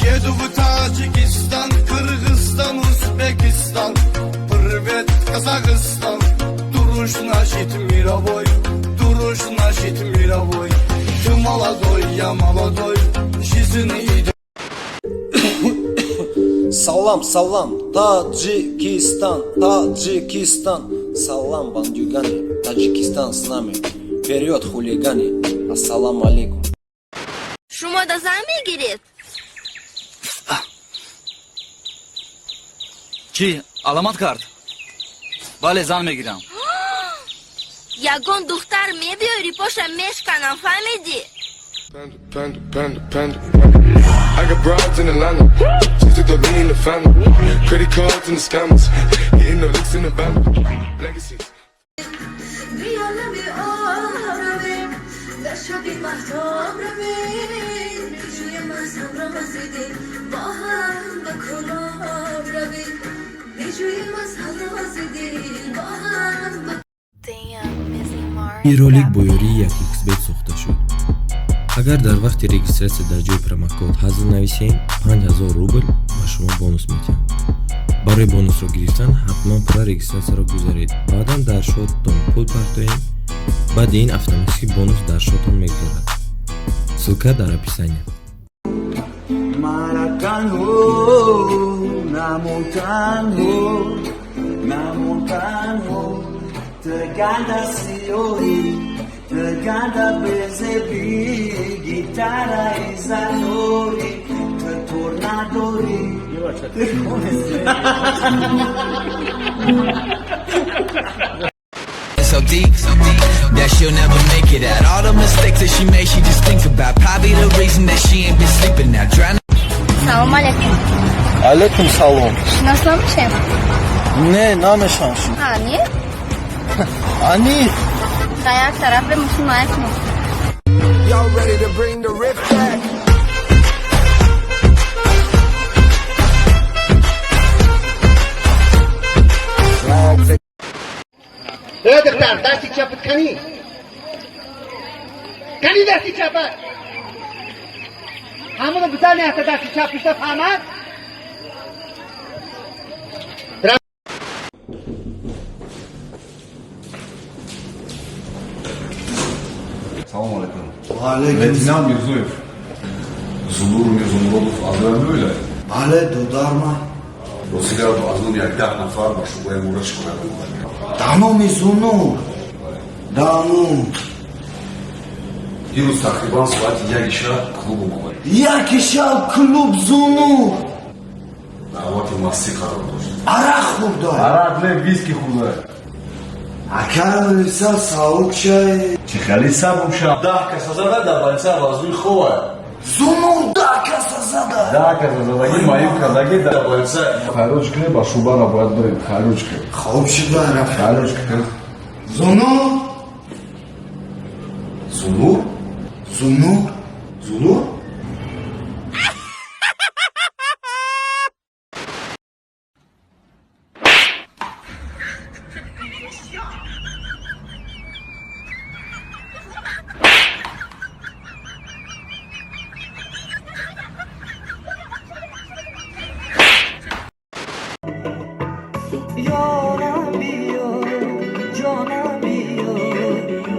Еду в Таджикистан, Кыргызстан, Узбекистан. Привет, Казахстан. Дуруш значит мировой, дуруш значит мировой. Ты молодой, я молодой, жизнь идет. Салам, салам, Таджикистан, Таджикистан. Салам, бандюганы, Таджикистан с нами. Вперед, хулиганы. Ассалам алейкум. Шумо да зан мегиред? Чӣ аломат кард? Бале, зан мегирам. Ягон духтар мебиёри, поша мешканам, фаҳмидӣ? Panda, panda, panda, panda. I got broads in Atlanta. Just took the lean in the family. Credit cards and the scammers. Hitting the licks in the bando. Legacies. بیا لب آب رویم، در شب مهتاب رویم، بجویم از همراز دل، با هم به کلاب رویم، بجویم از همراز دل، با هم به Ин ролик бо ёрии 1xBet сохта шуд. Агар дар вақти регистрация дар ҷои промокод ҳазл нависем, 5000 рубл ба шумо бонус медиҳанд. Барои бонусро гирифтан ҳатман пурра регистрация ро гузаред, баъдан дар счёт тон пул партоед. Баъди ин автоматически бонус дар счёт он мегузарад. Ссылка дар описание. Мара танҳо намон, танҳо намон, танҳо. Ту ганда сиёҳӣ, ту ганда безебӣ, гитараи занорӣ, ту тур надорӣ. Ту So deep that she'll never make it out. All the mistakes that she made, she just think about. Probably the reason that she ain't been sleeping now. Drowning. Салом алейкум. Алейкум салом. Шинос намешем? Не, намешам. Ани? Ани. Да як тараф мусулман кунем. Y'all ready to bring the riff back? Э, духтар, дасти чапат кани, кани, дасти чапат. Ҳамоно бизани ҳаста, дасти чапишта фаҳмад. Салом алейкум. Лейтенант Мирзоев. Зунур Мирзомуродов аз район меояд? Бале, додарма. Рости гап, аз номи як 10 нафар ба шӯъбаи мура шикоят омадам. Да номи Зунур? Да ну. Дирӯз тақрибан соати 1 шаб клуб омад. 1 шаб клуб, Зунур? Даъвати мастӣ қарор дошт. Арақ хӯрда? Арақ не, виски хӯрда. Ака, са савук шай. Чӣ хеле сабук шаб? 10 каса зада, дар больница вазуи хова. Зунур 10 каса зада? 10 каса задаги, маюб кардаги, дар больница. Хайроҷ кунед, ба шӯъбара бояд бирем. Хайроҷ кунед. Хоб шуда рафт. Хайроҷ кунед. Зунур. Зунур. Зунур. Зунур. Ёрам, биё, ҷонам, биё,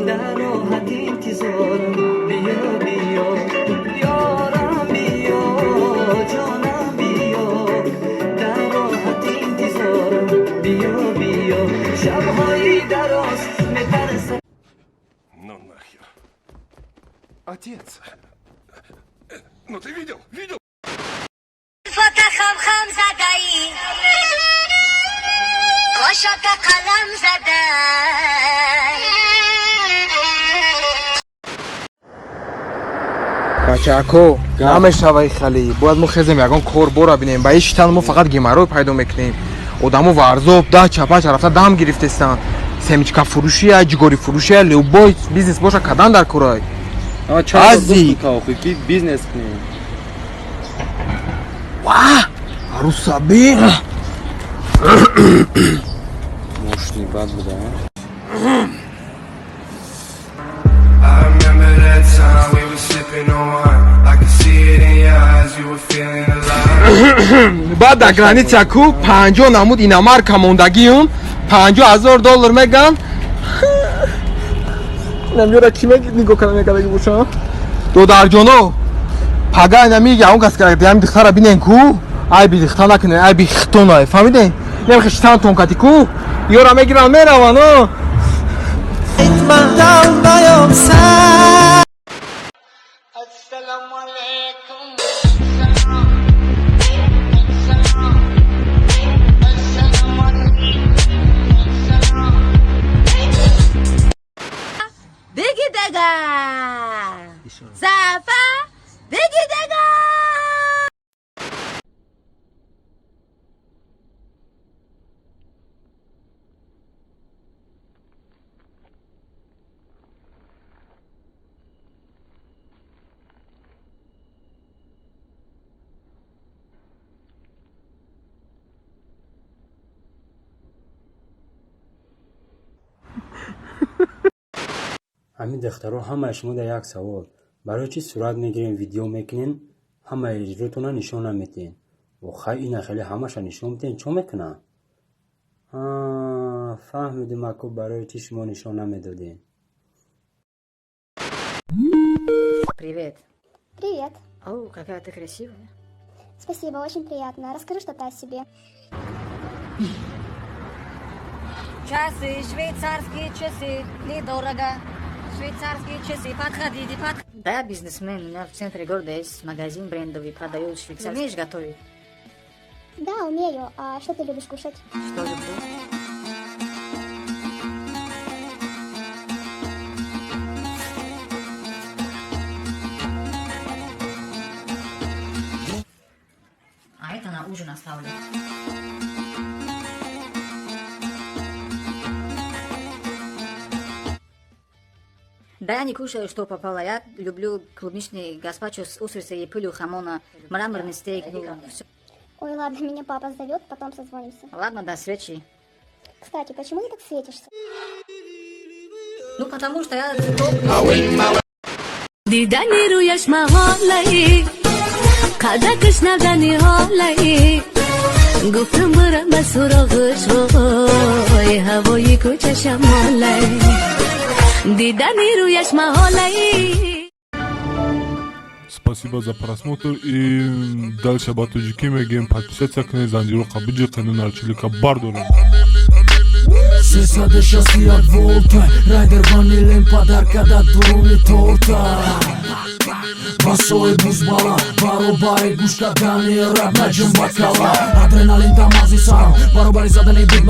дар роҳат интизорам, биё, биё, ёрам, биё, ҷонам, биё, дар роҳат интизорам, биё, биё, шабҳои дароз метарсам. Ну нахер. Отец. Ну ты видел? Видел? Фата хам хам задаӣ, қошата қалам задай. Бачаако, намешавай, хали бояд мо хезем, ягон кор бора бинем. Ба ишитан мо фақат геморрой пайдо мекунем. Одамо варзоб да чапача рафта дам гирифтестанд. Семечка фурӯшия, ҷигори фурӯшия, любой бизнес боша, кадан дар курай. Ази ки бизнес кунем. Ва арусаби. Мошини бад буда. I remember that time we were sipping on wine. I could see it in your eyes, you were feeling Баъд дар граница ку 50 намуд иномарка мондагиюм, 50 000 доллар меган. Намёра ки нигоҳ кара мекардаги бошам. Додарҷоно, пага инами ягон кас ами духтара бинен ку, айби духта накунен, айби хитонай, фаҳмиден? Немихе шитантон кати ку ёра мегиран, мераван о. Assalomu alaykum. Assalomu alaykum. Беги дага! Зафа! Беги дага! Ҳамин духтаро, ҳамаи шумо дар як савол: барои чӣ сурат мегирем, видео мекунем, ҳамаи рӯтона нишон наметиҳем? Охай, ина хеле ҳамаша нишон бидиҳем, чо мекунам? Фаҳмидим аку, барои чӣ шумо нишон намедодем. Привет. Привет. О, какая ты красивая. Спасибо, очень приятно. Расскажи что-то о себе. Часы, швейцарские часы, недорого. Швейцарские часы, подходите, под... Да, я бизнесмен, у меня в центре города есть магазин брендовый, продаю швейцарские. Умеешь готовить? Да, умею. А что ты любишь кушать? Что люблю? А это на ужин оставлю. Да я не кушаю, что попало. Я люблю клубничный гаспачо с устрицей и пылью хамона, мраморный стейк. Ну, всё. Ой, ладно, меня папа зовет, потом созвонимся. Ладно, до встречи. Кстати, почему ты так светишься? Ну, потому что я Дидани рӯяш маҳолаи, қадакаш навдани ҳолаи, гуфтам бурам ба суроғаш, вой, ҳавои кӯча шамолаи, дидани рӯяш маҳолаи. Спасибо за просмотр и дальше ба тоҷикӣ мегӯем: подписаться кунед, занҷироқа биҷиқену нарчилика бардорем. 361 волта, райдер ванилем подарка да дуруни торта. Басои бузбала, баробари гӯш кардани рап наҷум бакала. Адреналин дар мағзи сарам, баробари задани бит.